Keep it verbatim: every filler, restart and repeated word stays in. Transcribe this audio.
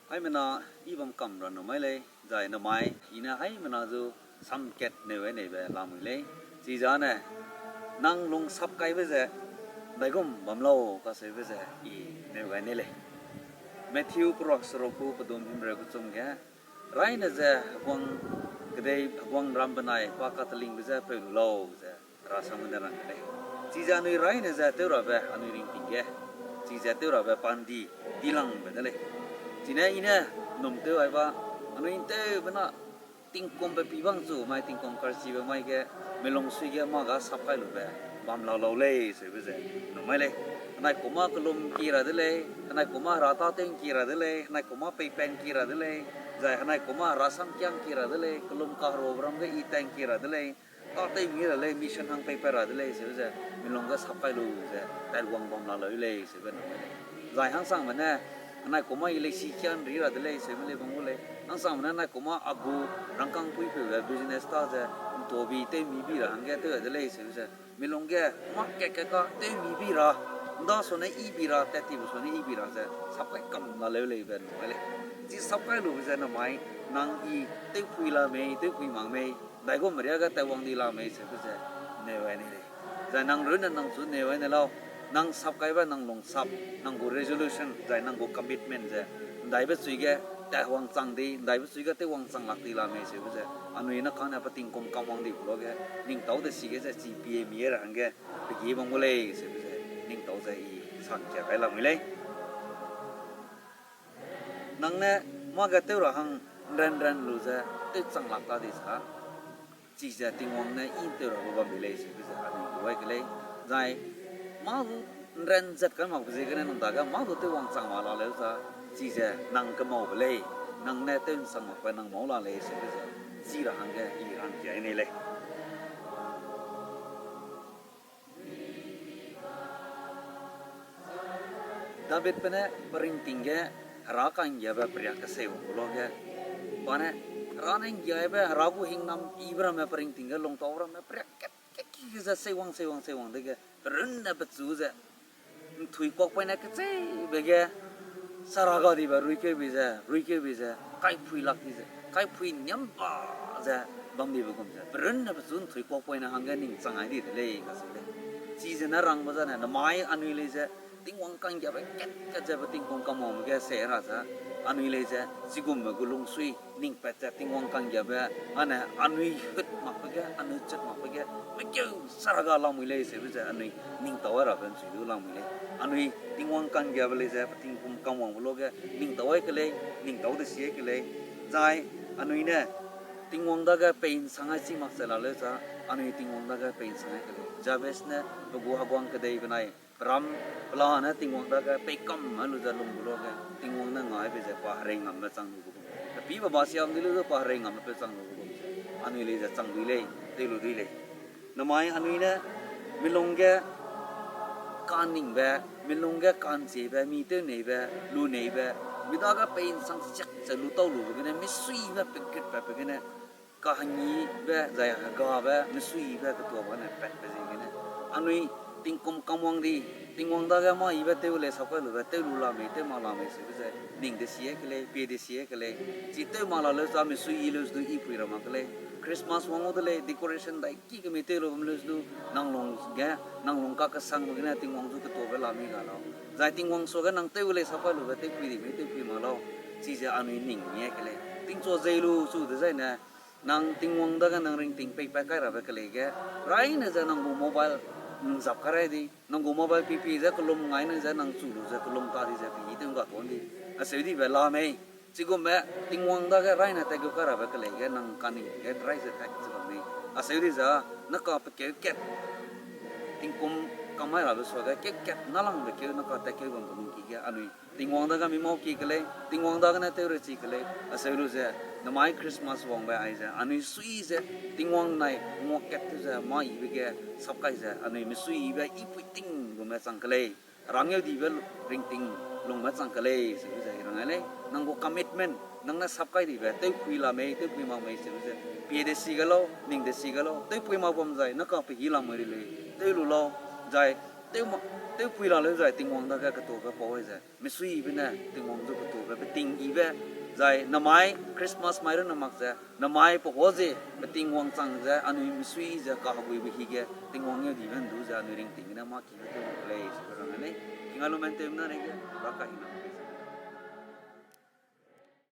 Haimena, i bam kam ra nu mai lei, zai namai, i ne haimena zu samkat neu ai neibe lamui lei. Chizane, nang lungsap kaibe ze, ndaigum bam lau kaseube ze, i neu gai nei lei. Matthew peruak seruk gu pedum himreu kechum ge, raine ze heguang kedei, heguang ram benai pa katelingbe je peu lu lau ze, Hera sam ne rang de lei. Chize anui raine ze tew rabe anui ringting ge, chize tew rabe pandi dilangbe de lei. Chine i ne num tew ai ba, anui ntewbe na tingkumbe pi bang chu mai, tingkum karchibe mai ge, melungsui ge mâ ga sap kai lube bam lau lau lei seube ze nu mai lei. Henai kumâ kelum ki ra de lei, henai kumâ Hera tâ tew ki ra de lei, henai kumâ peipat ki ra de lei, zai henai kumâ Hera sam kiang ki ra de lei, kelum kaheruabe ram ge i tang ki ra de lei, tâ tew mi ra lei, mission hang peipat ra de lei seube ze, melung ge sap kai lu ze, taiwang bam la lau lei seube nu mai lei. Zai hangsangbe ne, henai kumâ i leisi kiang ri ra de lei seube lei bam gu lei. Hangsangbe ne, henai kumâ a gu rangkâng puipeube business tâ ze, ntobi tew mi bi ra hangge tew de lei seube ze, melung ge mâ kat kat ka tew mi bi ra, nda sone i bi ra, tat tibe sone i bi ra ze, sap kai kam la leu leibe nu mai lei. Chi sap kai lube ze namai, nang i tewpui la mei, tewpui mak mei, ndaigum riage taiwang di la mei seube ze, neu ai nei lei. Zai nang runne nang chu neu ai ne lau, nang sap kaibe nang lungsap, nang gu resolution, zai nang gu commitment ze, ndaibe chui ge, taiwang chang di, ndaibe chui ge teiwang chang lak di la mei seube ze, anui ne kane pe tingkum kamwang di bu luage, ning tâu de si ge ze chi pie mi ra hangge, pe gi bam gu lei seube ze, ning tâu ze i sangkia gai lamui lei. Nang ne mâ ge tew ra hang nran nran lu ze, tew chang lak ta di sa. Chize Tingwang ne i tew ra gu bam di lei seube ze anui lu ai ke lei. Zai, mâ gu nran zat kai makbe ziegene nang dage mâ gu teiwang chang mak la leu za, chize nang kemaube lei, nang ne tew nsang makbe nang mau la lei seube ze, chi ra hangge i rangkia ai nei lei. Davidbe ne pe ringting ge Hera ka'nggiabe periak keseu gu luage, pa ne Hera ne nggiabe, Hera gu hingnam ibe ramme pe ringting ge lungtau ramme periak kat kat ki ge ze seiwang seiwang seiwang dege, pe runne pechu ze, nthui kuakpoine kecheibe ge, saraga dibe ruikeu bi ze, ruikeu bi ze, kaiphui lak di ze, kaiphui niam ba ze, bam dibe gum ze, pe runne pechu nthui kuakpoine hangge ning chang ai di de lei kacheu lei. Chize ne rangbe zane, namai anui lei ze, Tingwang ka'nggiabe kat kat ze pe tingkum kamwangbe ge se ra ze, anui lei ze, chigumbe gu lungsui, ning pat ze Tingwang ka'nggiabe, ane anui hut makbe ge, anui chet makbe ge, mekeu saraga lamui lei seube ze anui ning tau ai rabe nchui du lamui lei. Anui Tingwang ka'nggiabe lei ze pe tingkum kamwangbe luage ning tau ai ke lei, ning tau de si ai ke lei. Zai anui ne Tingwang dage pei nsang ai chi mak ze la leu za, anui Tingwang dage pei nsang ai ke lei. Jabez ne pe gu heguang kedei benai, peram, pelane Tingwang dage peikam ai lu ze lung gu luage, Tingwang ne ngaibe ze pa herei ngambe chang lu gu gum, pe pîbe basiam di lu ze pa herei ngambe peu chang lu gu gum ze, anui lei ze chang dui lei, tei lu dui lei. Namai anui ne, milung ge kaningbe, milung ge ka'nchibe, mi tew neibe, lu neibe, mi dage pei nsang siak ze lu tau lube gene, misuibe peketbe pe gene, kahengibe, zai hegabe, misuibe ketuabe ne patbe ziegene, anui tingkum kamwang di, Tingwang dage mâ yibe tew lei sap kai lube, tew lu la mei, tew mak la mei seube ze, ning de si ai ke lei, pie de si ai ke lei, chi tew mak la leu za misui yi leu du i pui ra mak ke lei, Christmas wang gu de lei, decoration dai ki kemei tew lu bam leu du, nang lung ge, nang lung kakesangbe gene Tingwang zu ketuabe la mi ga lau. Zai Tingwang suage nang tew lei sap kai lube, tew pui di mei, tew pui mak lau. Chize anui ning mi ai ke lei. Tingchua zei lu chu dezaine, nang Tingwang dage nang ringting peipat kai rabe kelei ge, raine ze nang gu mobile nzap kai rai di, nang gu mobile pipi ze kelum ngaine ze nang chu lu ze kelum ta di ze pehî tew ngga tuan di. Acheu dibe la mei. Chigumbe Tingwang dage raine tat gu kai rabe kelei ge nang kaning ge rai ze tat ze bam mei. Acheu di ze, naka pekeu kat, tingkum kamai rabe suage keu kat nalangbe keu naka tat keu bambe lungki ge anui Tingwang dage mi mau ki ke lei, Tingwang dagene tew rechi ke lei, acheu lu ze, namai Christmas wangbe aize, anui sui ze, Tingwang nai nguakat tew ze, mâ yibe ge, sap kai ze, anui misui yibe, i pui ting gume chang ke lei, rangeu dibe ringting lungme chang ke lei, acheu lu ze, i rang ai lei, nang gu commitment, nang ne sap kai dibe, tew pui la mei, tew pui mak mei, acheu lu ze, pie de si ga lau, ning de si ga lau, tew pui mak bam zai, naka pehî lamui ri lei, tew lu lau, zai, Tew ma, tewpui la leu zai Tingwang dage ketobe pau ai ze, misuibe ne Tingwang zu ketobe, peting ibe, zai namai Christmas mai runne mak ze, namai pe hua ze, peting wangchang ze, anui misui ze, kaheguibe hige, Tingwang ngeu dibe ndu ze, anui ringting gene mâ kibe tew mak lei, sebe rang lei, kinga lumen tew na reige, ba ka hina.